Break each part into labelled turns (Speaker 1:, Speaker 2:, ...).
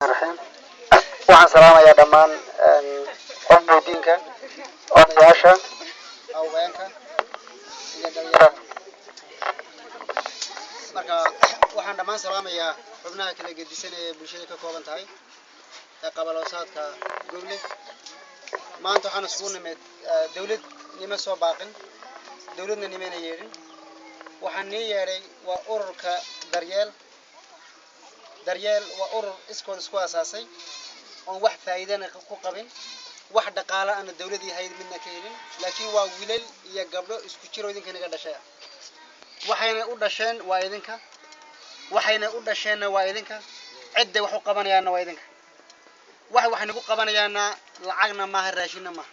Speaker 1: Raxiim. Waxaan salaamayaa dhammaan qofbeydiinka, odayaasha, haweenka iyo dhalinyarada. Marka waxaan dhammaan salaamayaa xubnaha kala gedisan ee bulshada ka kooban tahay ee qabaloosaadka Goble. Maanta waxaan isugu nimid, dawlad nima soo baaqin, dawladna nimana yeedhin. Waxaan nii yeedhay waa ururka Daryeel. Daryeel waa urur iskood isku asaasay, oon wax faa'iidana ku qabin, wax dhaqaala ana dawladii hayd midna ka helin, laakiin waa wiilal iyo gabdho isku jiroo idinka naga dhashay ah. Waxayna u dhasheen waa idinka, waxayna u dhasheenna waa idinka, cidday wax u qabanayaanna waa idinka. Wax nagu qabanayaana lacagna maaha, raashinna maaha,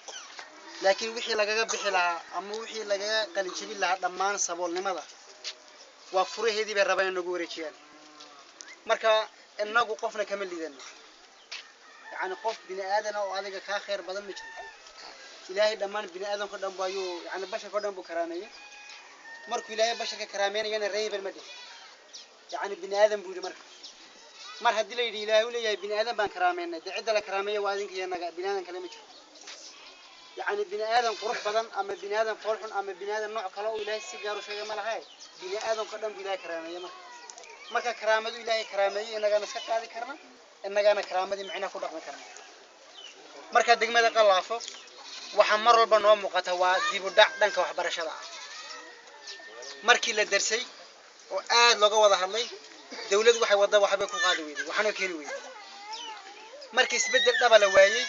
Speaker 1: laakiin wixii lagaga bixi lahaa ama wixii lagaga qalinjebin lahaa dhammaan saboolnimada waa furaheedii bay rabaan in nagu wareejiyaan. Marka inagu qofna kama liidano, yacni qof bini aadana oo adiga kaa khayr badan ma jiro. Ilaahay dhammaan bini aadamka dhan bu ayuu, yani basharka o dhan buu karaameeyey. Markuu Ilaahay basharka karaameynayana reebel ma dhihin, yacni bini aadam buu yidhi. Marka mar haddii la yidhi Ilaahay u leeyahay bini aadam baan karaameynay, dee cidda la karaameeya waa adinka iyo naga, bini aadam kale ma jiro. Yacni bini aadam qurux badan ama bini aadam foolxun ama bini aadam nooc kale oo Ilaahay si gaar u sheegay ma lahae, bini aadamka dhan buu Ilaahay karaameeyey. Marka karaamadu Ilaahay karaameeyey innagaana iska qaadi karna, innagaana karaamadii micnaha ku dhaqmi karna. Marka degmada Qalaafo waxaa mar walba noo muuqata waa dib u dhac dhanka waxbarashada ah. Markii la darsay oo aad looga wada hadlay, dawladdu waxay wadda waxbay ku qaadi weyday, waxna keeni weyday. Markii isbeddel dhaba la waayey,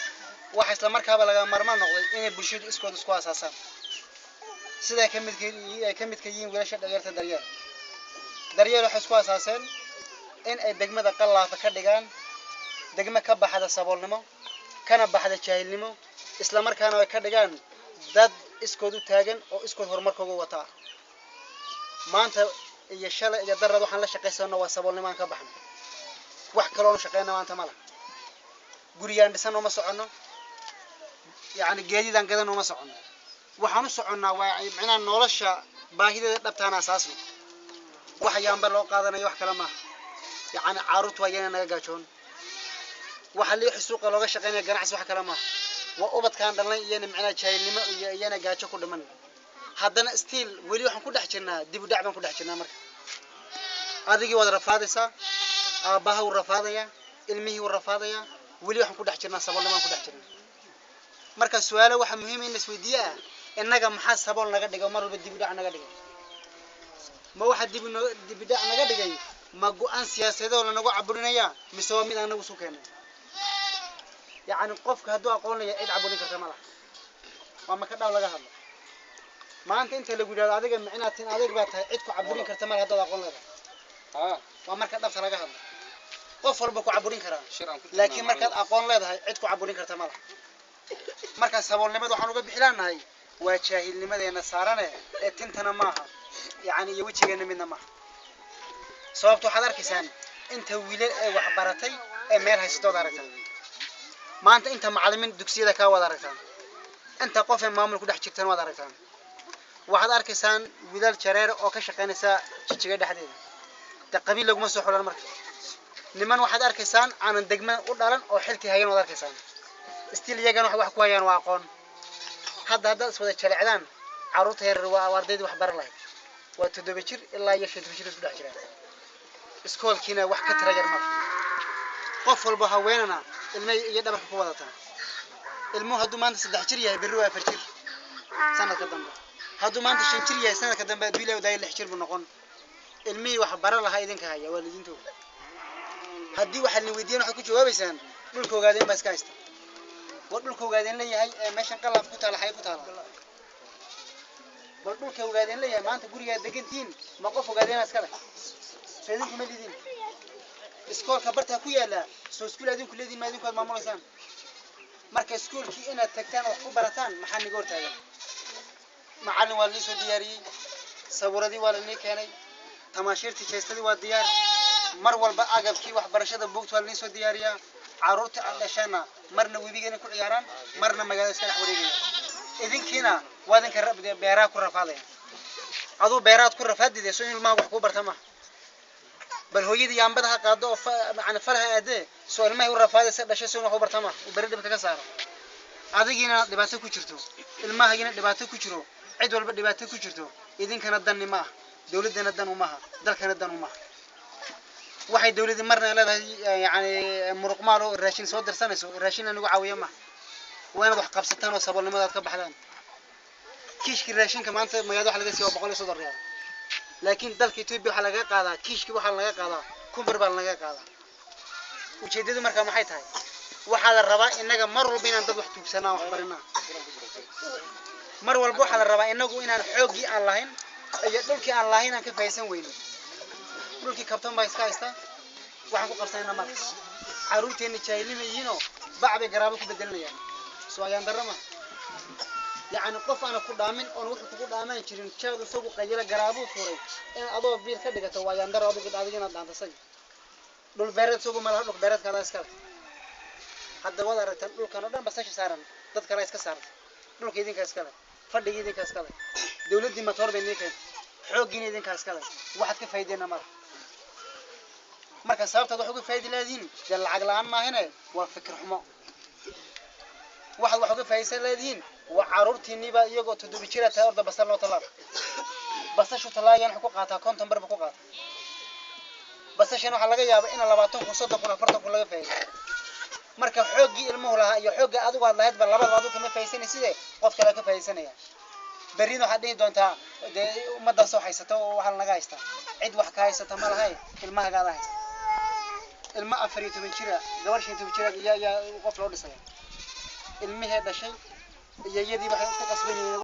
Speaker 1: waxa isla markaaba laga marmaan noqday inay bulshadu iskood isku asaasaan, siday ka midka ay ka midka yihiin wiilasha dhalinyarta Daryeel. Daryeel waxay isku asaaseen in ay degmada Qalaafa ka dhigaan degmo ka baxda saboolnimo, kana baxda jaahilnimo, isla markaana ay ka dhigaan dad iskood u taagan oo iskood horumarkooga wataa. Maanta iyo shalay iyo darrad waxaan la shaqaysano waa saboolnimo aan ka baxno. Wax kaloonu shaqeyna maanta ma laha. Guriyaan dhisan uma soconno, yacni geedidaan gadan uma soconno. Waxaan u soconnaa waa micnaha nolosha baahideeda dhabtaan asaasno. Wax yaanba loo qaadanayo wax kale maaha, yacni carruurtu waa iyana naga gaajoon. Waxa liixi suuqa looga shaqeynaya ganacsi wax kale maaha, waa ubadkaan dhalnay iyana micnaha jaahilnimo iyo iyana gaajo ku dhiman. Haddana still weli waxaan ku dhex jirnaa dib u dhac baan ku dhex jirnaa. Marka adigii waad rafaadaysaa, aabbaha wuu rafaadayaa, ilmihii wuu rafaadayaa, weli waxaan ku dhex jirnaa saboolnimaan ku dhex jirnaa. Marka su-aalo waxaa muhiim in la isweydiiye ah: innaga maxaa sabool naga dhigay, mar walba dib u dhac naga dhigay? Ma waxaa dib u dhac naga dhigay ma go-aan siyaasadeed oo lanagu caburinayaa, mise waa mid anagu isu keenay? Yacni qofka hadduu aqoon leeyahay cid caburin karta ma laha. Waa maka dhaw laga hadlo. Maanta inta lagu yidhahdo adiga micnaa tin adeeg baa tahay, cid ku caburin karta ma laha haddaad aqoon leedahay. Waa marka dhabta laga hadlo, qof walba ku caburin karaa, laakiin markaad aqoon leedahay cid ku caburin karta ma laha. Marka saboolnimada waxaan uga bixilaanahay waa jaahilnimadeena saarane ee tintana maaha, yacni iyo wejigeena midna maaha. Sababta waxaad arkaysaan inta wiilal ee waxbaratay ee meel haysatood aragtaan, maanta inta macallimiin dugsiyada kaa waad aragtaan, inta qof ee maamul ku dhex jirtaan waad aragtaan. Waxaad arkaysaan wiilal jareer oo ka shaqaynaysa Jijiga dhexdeeda, de qabiil laguma soo xulan. Marka niman waxaad arkaysaan aanan degma u dhalan oo xilkii hayan waad arkaysaan. Still iyagana wax ku hayaan waa aqoon. Hadda haddaad iswada jalecdaan, carruurta yaryar waa ardaydii wax baran lahayd, waa 7 jir ilaa iyo 15 jir isku dhex jiraan. Iskoolkiina wax ka tira yar mala. Qof walba haweenana ilmay iyo dhabarka ku wadataa. Ilmuhu hadduu maanta 3 jir yahay, berri waa 4 jir. Sanadka dambe hadduu maanta 5 jir yahay, sanadka dambe hadduu Ilahi daayo 6 jir buu noqon. Ilmihii wax baran lahaa idinka haya waalidiintooda. Haddii waxaad la weydiiyan, waxaad ku jawaabaysaan dhulka Ogaadeen baa iska haysta. War dhulka Ogaadeen leeyahay ee meeshan Qalaaf ku taala xay ku taala? Bal dhulka Ogaadeen leeyahay maanta gurigaa degantihiin ma qof Ogaadeena iska leh? Soo idinku ma lidin? Iskoolka bartaa ku yaala soo iskuul adinku leediin ma idinku aad maamulaysaan? Marka iskuulkii inaad tagtaan oo wax ku barataan maxaa niga hortaagan? Macallin waa lii soo diyaariyey, sabuuradii waa lanii keenay, tamaashiirtii jeestadii waa diyaar, mar walba agabkii waxbarashada buugta waa lanii soo diyaariyaa. Carruurta aad dhashaana marna webiga inay ku ciyaaraan, marna magaalada iska dhex wareegayaan. Idinkiina waa idinka beeraha ku rafaadaya. Aduu beerahaad ku rafaadide, soo in ilmaha wax kuu barta maaha? Bal hooyadii yaambada ha qaado oo macna falaha aadee soo ilmahay u rafaadaysa dhashay si wax u bartama uu beri dhibka ka saaro. Adigiina dhibaato ku jirto, ilmahagiina dhibaato ku jiro, cid walba dhibaato ku jirto, idinkana danni ma ah, dawladdana dan umaha, dalkana dan umaha. Waxay dawladii marna leedahay yani muruqmaal oo raashin soo dirsanayso, raashin lagu caawiyo maaha. Waa inaad wax qabsataan oo saboolnimada aad ka baxdaan. Kiishkii raashinka maanta magaalada waxa laga siiya waa 130 riyaal, laakiin dalka Ethiopia waxaa laga qaadaa kiishkii waxaa laga qaadaa 1000 bir baa laga qaadaa. Ujeedadu marka maxay tahay? Waxaa la rabaa innaga mar walba inaan dad wax tuugsanaa, wax barinaa. Mar walba waxaa la rabaa inagu inaan xooggii aan lahayn iyo dhulkii aan lahayn aan ka faa'iidaysan weyno. Dhulkii kabtan baa iska haysta, waxaan ku qabsanayna mala. Carruurteenna jaahilnima yihiinoo bac bay garaabo ku bedelinayaan. Soo ayaan darro ma yacni qof aana ku dhaamin oon wuxuu kugu dhaamaan jirin jaad isagu qayilo garaabuu tuuray in adoo biil ka dhigato waa ayaan darro. Adigu adiga inaad dhaanto isaga dhul beereed isagu malaha, dhul beereedka adaa iskale. Hadda waad aragtaan dhulkan oo dhan basasha saaran, dad kale iska saartay. Dhulka idinka iskale, fadhiga idinka iskale, dawladdii matoor bay nii keentay, xooggiina idinka iskale, waxaad ka faa'iideyna mala. Marka sababtaad wax uga faa'iidi leedihiin dee lacag la'aan maahine waa fikir xumo. Waxaad wax uga faa'iideysan leedihiin waa carruurtiinniiba iyagoo 7 jira tahay orda basal loo tallaal. Basashu tallaayan wuxuu ku qaataa 50 bir buu ku qaataa. Basashan waxaa laga yaabaa in 20,000, 30,000, 40,000 laga faa'iido. Marka xooggii ilmuhu lahaa iyo xoogga adigu aad lahayd ba labadaba adigu kama faa'iidaysanaysidee qof kale ka faa'iidaysanaya. Berrina waxaad dhihi doontaa dee ummaddaas oo haysata oo waxaa laga haystaa. Cid wax ka haysata ma lahay, ilmahagaada haysta. Ilmo 14 jira, gabar 15 jira ayaa qof loo dhisaya. Ilmihii dhashay iyo iyadii waxay isku qasban yihiin.